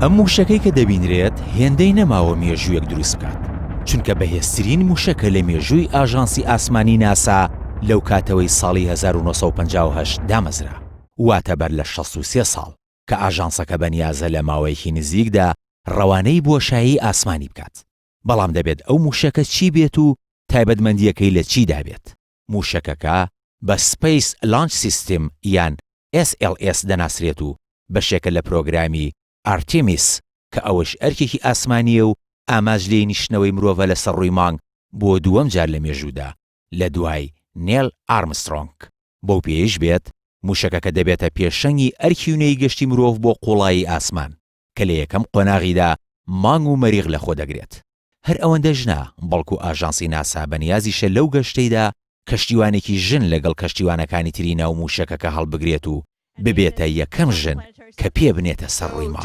ئەم مووشەکەی کە دەبینرێت هێندەی نەماوە مێژوویەک دروست بکات، چونکە بەهێزترین مووشەکە لە مێژووی ئاژانسی ئاسمانی ناسا لەو کاتەوەی ساڵی 1958 دامەزرا، واتە بەر لە 63 ساڵ، کە ئاژانسەکە بەنیازە لە ماوەیەکی نزیکدا ڕەوانەی بۆشایی ئاسمانی بکات. بەڵام دەبێت ئەو مووشەکە چی بێت و تایبەتمەندییەکەی لە چیدا بێت؟ مووشەکەکە بە Space Launch System یان SLS دەناسرێت و بەشێکە لە پرۆگرامی Artemis کە ئەوەش ئەرکێکی ئاسمانییە و ئاماج لێی نیشتنەوەی مرۆڤە لەسەر ڕووی مانگ بۆ دووەم جار لە مێژوودا لە دوای نێل ئارمسترۆنگ. بەو پێیەیش بێت مووشەکەکە دەبێتە پێشەنگی ئەرکی نوێی گەشتی مرۆڤ بۆ قووڵایی ئاسمان کە لە یەکەم قۆناغیدا مانگ و مەریخ لەخۆ دەگرێت. هەر ئەوەندەش نا، بەڵکو ئاژانسی ناسا بەنیازیشە لەو گەشتەیدا کەشتیوانێکی ژن لەگەڵ کەشتیوانەکانی تری ناو مووشەکەکە هەڵبگرێت و ببێتە یەکەم ژن کە پێ بنێتە سەر ڕووی مانگ.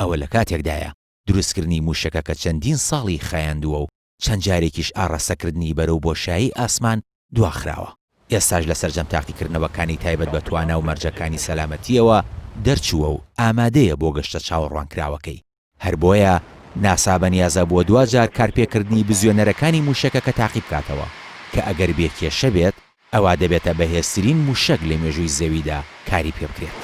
ئەوە لە کاتێکدایە دروستکردنی مووشەکەکە چەندین ساڵی خایاندووە و چەند جارێکیش ئاڕاستەکردنی بەرەو بۆشایی ئاسمان دواخراوە، ئێستاش لە سەرجەم تاقیکردنەوەکانی تایبەت بە توانا و مەرجەکانی سەلامەتییەوە دەرچووە و ئامادەیە بۆ گەشتە چاوەڕوانکراوەکەی، هەر بۆیە ناسا بەنیازە بۆ دواجار کارپێکردنی بزوێنەرەکانی مووشەکەکە تاقیبکاتەوە، کە ئەگەر بێ کێشە بێت ئەوا دەبێتە بەهێزترین مووشەک لە مێژووی زەویدا کاری پێبکرێت.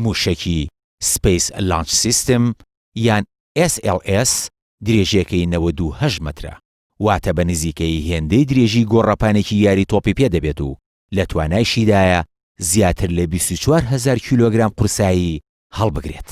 مووشەکی Space Launch System یان SLS درێژیەکەی 98 مەترە، واتە بە نزیکەیی هێندەی درێژی گۆڕەپانێکی یاری تۆپی پێ دەبێت و لە توانایشیدایە زیاتر لە 24 هەزار کیلۆگرام قورسایی هەڵبگرێت.